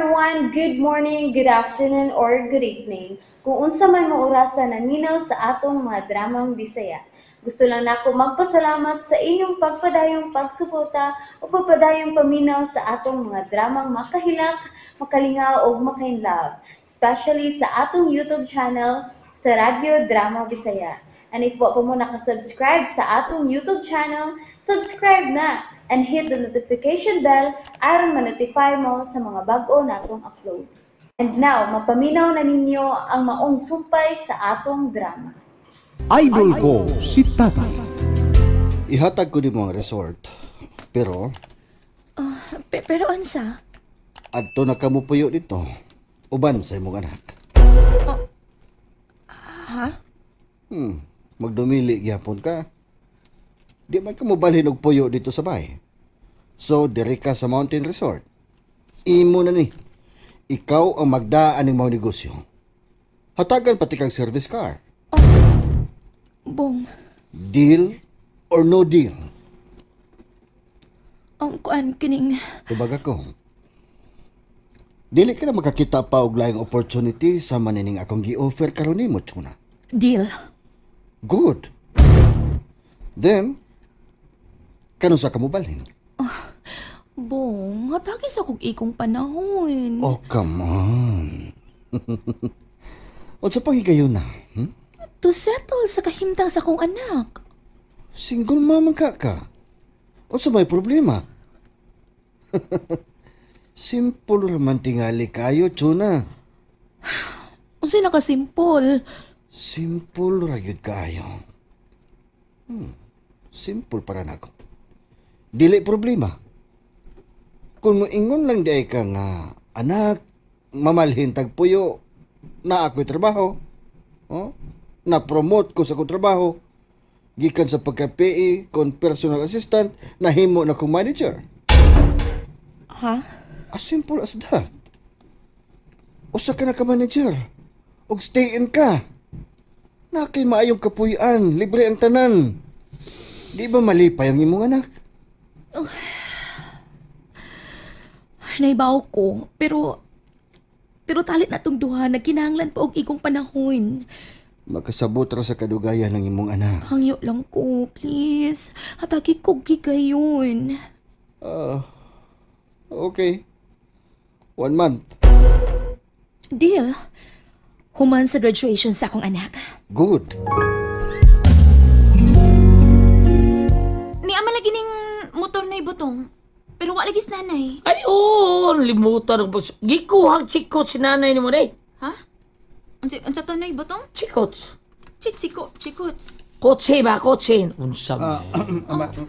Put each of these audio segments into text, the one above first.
Everyone! Good morning, good afternoon, or good evening. Kung unsa man mo orasa naminaw sa atong mga dramang Bisaya. Gusto lang nako magpasalamat sa inyong pagpadayong pagsuporta o pagpadayong paminaw sa atong mga dramang makahilak, makalingaw o makainlove, especially sa atong YouTube channel sa Radyo Drama Bisaya. And if wa pa mo nakasubscribe sa atong YouTube channel, subscribe na and hit the notification bell aron ma-notify mo sa mga bag-o natong uploads. And now, mapaminaw na ninyo ang maong sumpay sa atong drama. Idol ko si Tatay. Ihatag ko nimo ang resort. Pero Pero unsa? Adto na kamo puyo dito. Uban sa imong anak. Ha? Magdumili gyapon ka. Di man ka mobalhin og puyo dito sa bay. So diri ka sa Mountain Resort. Imo na ni. Ikaw ang magdaan ning mga negosyo. Hatagan pati kang service car. Bong, Deal or no deal? Ang kuan kining Tubag ako. Dili ka na makakita pa og laing opportunity sa manining akong gi-offer karon nimo, Chuna. Deal. Good. Then, kanus-a ka mobalhin? Bong, hatagi sa kog ikong panahon. Oh, come on. Unsa pang higayon na? To settle sa kahimtang sa akong anak. Single mom ka ka. Unsa may problema? Simple raman tingali kayo, Chuna. Unsay nakasimple? Simple ra gyud kaayo. Simple para nako. Dili problema. Kung moingon lang di ay ka nga, anak, mamalhin tagpuyo, na ako'y trabaho. Oh? Na-promote ko sa akong trabaho. Gikan sa pagka-PA, kon personal assistant, nahimo na kong manager. Ha? As simple as that. Usa ka na ka manager. Og stay in ka. Na kay maayong kapuy-an, libre ang tanan. Di ba malipay ang imong anak? Naibaw ko, pero talit na tong duha, nagkinahanglan pa og igong panahon. Makasabot ra sa kadugayan ng imong anak. Hangyo lang ko, please. Hatagi ko gigayon. Okay. 1 month. Deal. Human sa graduation sa akong anak. Good. Ni ama lagi ning motor na ibutong. Pero wa lagi sa nanay. Ay, oo, limutan. Gikuhag chikot si nanay ni mo, day. Ha? Unsa to na ibutong? Chikots. Chiko, chikots. Kotse ba? Kotse. Unsa ba?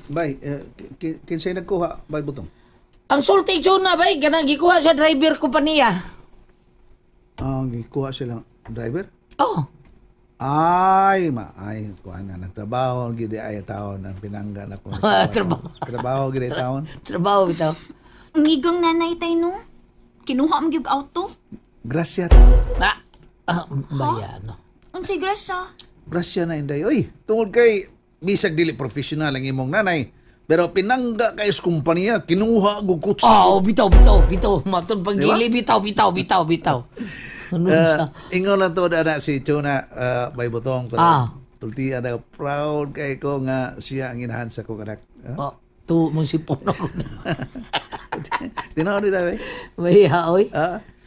Bay, kinsay nagkuha, bay butong? Ang sulti na, bay. Ganang gikuha sa driver kompanya. Ah, gikuha silang driver? Oh. Ay, maay, kuha na. Nagtrabaho, gidi ay taon ang pinangga na ko. Trabaho. Trabaho, gidi taon. Trabaho bitaw. Ang igang nanay tay no. Kinuha ang gyud auto. Grasya tao. Ah, bayan. No. Unsay grasya? Grasya na inday. Oy, tungod kay bisag dili professional ang imong nanay, pero pinangga kay sa kumpanya, kinuha og kutsi. Oh, bitaw, bitaw, bitaw. Matod pagili, bitaw, bitaw, bitaw, bitaw. Ano sa? Ingon lang to na si Chuna, may butong. Pero tulti na proud kay ko nga siya ang inahan sa kong anak. Oh, tu mong sipon ako. Tinood dito, eh? May oy.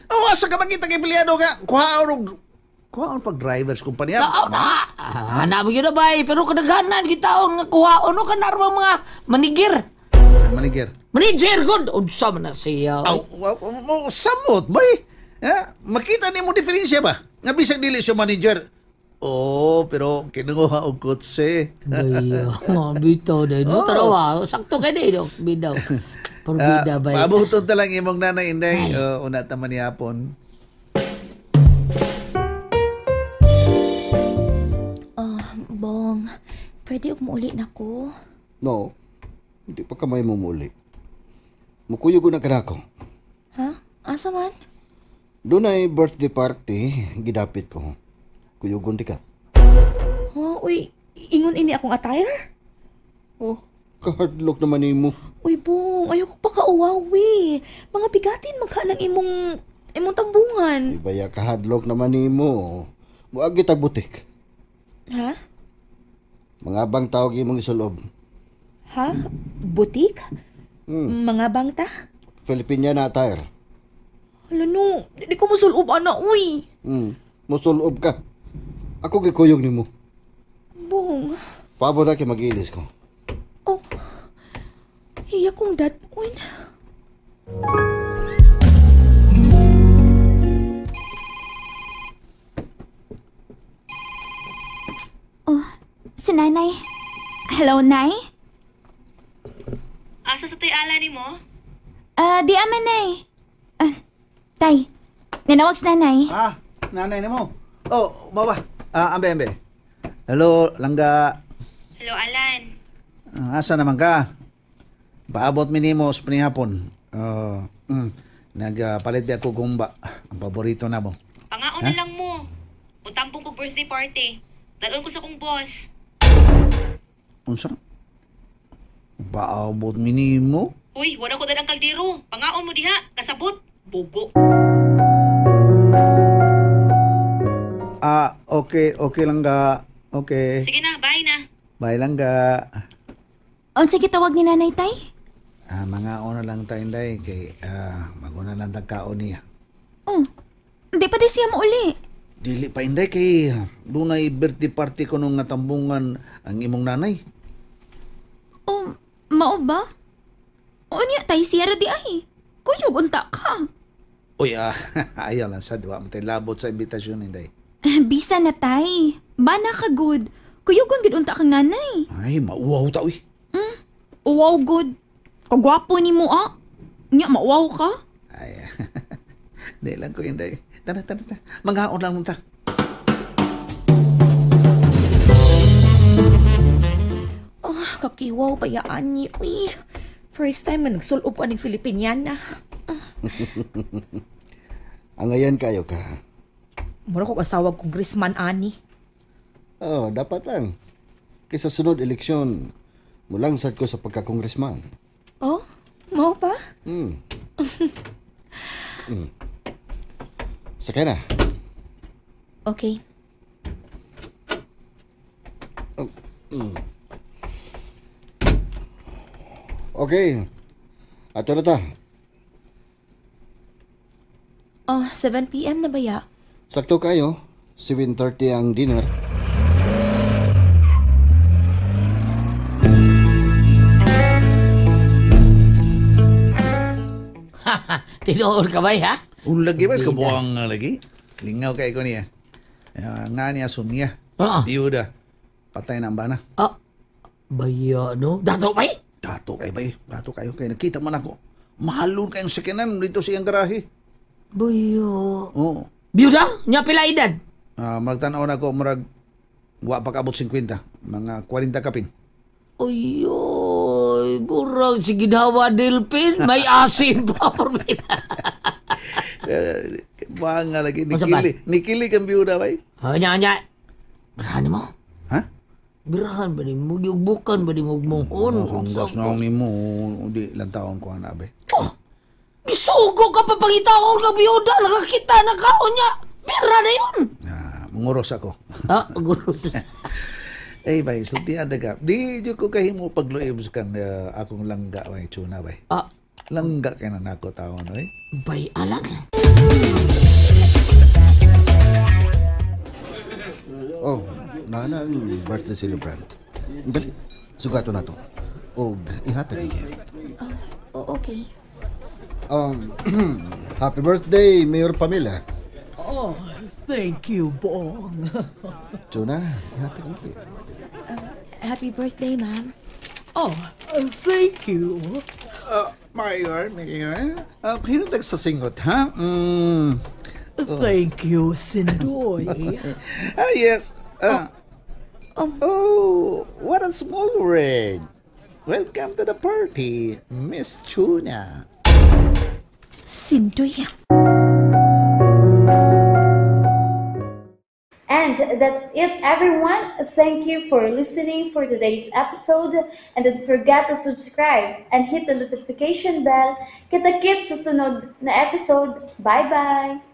Oh, asa ka makita kay empleyado nga? Kuhaon pag drivers kumpanya. Oo na. Hanap mo yun na bay. Pero kadaghanan kita nga kuhaon no kanarwa mga manigir. Sa manigir? Manager, good. Unsa man na siya. Aw, samot, bay. Ha? Makita ni mo diferensya ba? Nga bisag dili siya manager. Oh, pero kinuha og kotse. Baya, bitaw na. No, tarawa. Sakto kay di, no? Bitaw. Pero bida, bay. Paabuton ta lang imong nanay, inday. Una ta man nihapon. Bong, pwede og muuli na ko? No, hindi pa kamay mo muuli. Mukuyog na ka ko. Ha? Asa man? Doon ay birthday party, gidapit ko. Kuyugon di ka. Oh, uy, ingon ini akong attire? Oh, kahadlok naman nimo. Uy, Bong, ayoko pa kauwawi. Mga bigatin magka ng imong tambungan. Ibaya kahadlok naman nimo. Muagi tag butik. Ha? Mga bang tawag imong isulob. Ha? Butik? Mga bangta? Filipiniana attire. Hala no, di ko musulob ana, uy. Musulob ka. Ako gikuyog nimo. Bong. Paabot na kay mag-ilis ko. Oh. Iya kong datuin. Oh, si Nanay. Hello, Nay? Asa sa tayala ni mo? Di ama, Nay. Tay, nanawag si Nanay. Ah, nanay ni mo. Oh, mawa. Ambe. Hello, Langga. Hello, Alan. Asa naman ka? Paabot mi nimo sa panihapon. Nagpalit ako gumba. Ang paborito na mo. Pangaon na lang mo. Mutambong ko birthday party. Dalon ko sa kong boss. Unsa? Paabot mi nimo? Uy, wala ko dalang kaldero. Pangaon mo diha. Kasabot. Bugo. Okay, okay Langga. Okay. Sige na, bye na. Bye, Langga. Unsa gitawag ni Nanay, Tay? Mga ona lang tayo, Inday. Kay, maguna lang tagkaon niya. Oh, di pa di siya mauli. Dili pa, Inday, kay dunay birthday party ko nung natambungan ang imong nanay. Oh, mao ba? O niya, Tay, siya ra di ay. Kuyog, unta ka. Uy, ayaw lang sa duwa. Matay labot sa imbitasyon, Inday. Bisa na, Tay. Bana ka, good. Kuyugon gid unta kang nanay. Ay, mauwaw ta, uy. Uwaw, good. Kagwapo ni mo, ah. Nya, mauwaw ka? Ay, di lang ko, Inday. Tara, tara, tara. Mangaon lang ta. Oh, kakiwaw pa yaan ni. Uy, first time na nagsulob ko aning Filipiniana. Angayan kayo ka. Mura kong asawa congressman ani. Oh, dapat lang. Kaysa sunod eleksyon, mulangsad ko sa pagka-congressman. Oh, mao pa? Sakay na. Okay. Okay. Ato na ta. Oh, 7 p.m. na ba ya? Sakto kayo. 7:30 ang dinner. Tinuod ka ba, ha? Lagi ba? Kabuang lagi. Lingaw kay ko niya. Nga niya, Sonia. Oo. Biyuda. Patay na ang bana. Ah, baya, no? Dato ba, eh? Dato kayo ba, eh? Dato kayo. Kaya nakita man ako. Mahalon kayong sakinan dito sa iyang garahe. Baya. Oo. Biyuda? Nya pila edad? Magtanaw na ako, murag, wa pa kaabot 50. Mga 40 kapin. Uy, uy, murag si Ginawa Delpin. May asin pa. Mga lagi, Unsa ba? nikili kang biyuda, bay. Ha, nya, nya. Birahan mo? Ha? Birahan ba ni mo? Giugbukan ba ni mo? Mohon. Oh, hanggas na akong nimo, di lang taon ko, anak, bay. Oh, gisugo ka pa pangitaon ka biyuda. Nakakita na ka, nya. Bira na yun. Manguros ako. Ah, manguros. Eh, bay, sultian na ka. Di jud ko kahimo pagluib sa kang akong langga, bay, tsuna, bay. Ah. Langga kay na nako taon, oy. Bay, alag. Oh, nana ang birthday celebrant. Dali, sugato na to. Og ihatag ang gift. Oh, okay. Happy birthday, Mayor Pamela. Oh, thank you, Bong. Tsuna, ihatag ang gift. Happy birthday, ma'am. Oh, thank you. Mayor, Mayor. Hinundag sa singot, ha? Mm. Thank you, Sindoy. Yes. Oh, what a small word. Welcome to the party, Miss Chuna. Sindoy. And And that's it, everyone. Thank you for listening for today's episode. And don't forget to subscribe and hit the notification bell. Kita-kits sa sunod na episode. Bye-bye!